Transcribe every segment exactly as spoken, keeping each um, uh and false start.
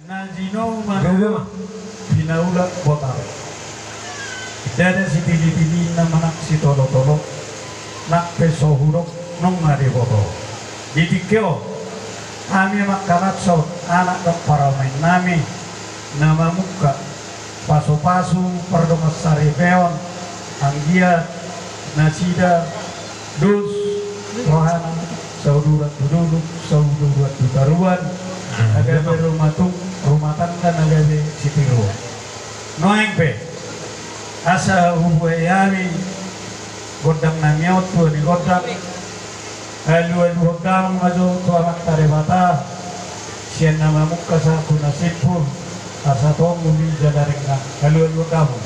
Na jinou ma na pinaulak botar. Ndada sitilitili na manang sitolotolo, nang pe so hudok nunga diboto. Di tingki on hami mangkalashon anak dohot parumaennami na mamungka pasupasu pardongan saripeon, anggiat nasida dos rohana, sauduran tu dolok, sauduran tu toruan, na gabe rumah tung-, rumah tangga na gabe sitiruon. Nuaeng pe asa hubuhai hami gondangnami on, tua ni gondang, alualuhon damang ma jo tu Amanta Debata, sian na mamungka sahat tu na simpul, asa tong uli jala denggan. Alualuhon damang.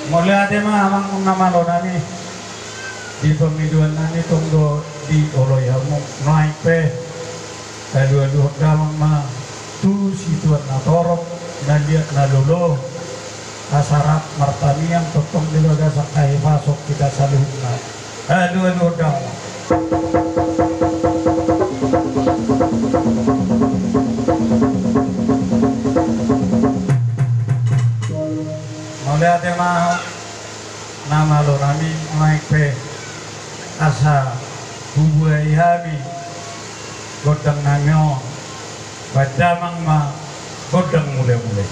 Mauliate ma amang na malonami. Di pangidoannami tong do dioloi hamu. Nuaeng pe alualuhon damang ma tu situan na torop, na liat na lolo, asa rap martangiang tongtong di bagasan hahipason hita saluhutna. Alualuhon damang. Mauliate ma na malonami, nuaeng pe asa hubuhai hami gondangnami on, baen damang ma gondang mulamula i.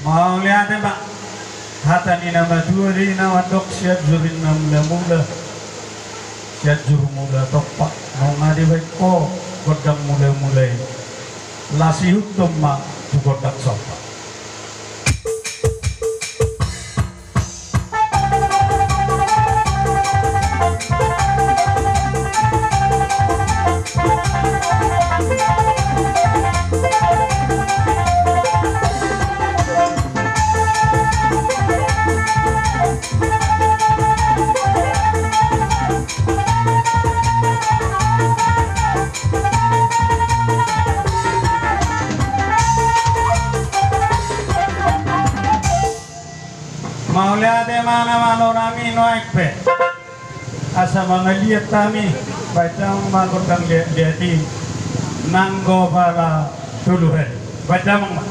Mauliate ma. Hata ni na matua do i na mandok: Sianjur ninna mulamula, Sianjur mula tompa. Nunga dibaen ho gondang mulamula i, laos ihuthon ma tu gondang somba. Mauliate ma na malonami, nuaeng pe asa mangaliat hami, baen damang ma gondang liatliat i, nanggo pala tolu hali. Baen damang ma.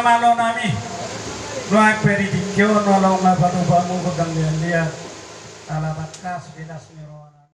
Malo nami. Nuaeng pe di tingki on, olo nga palupamu godang liat-liat. Ala tangkas pilas ni roha.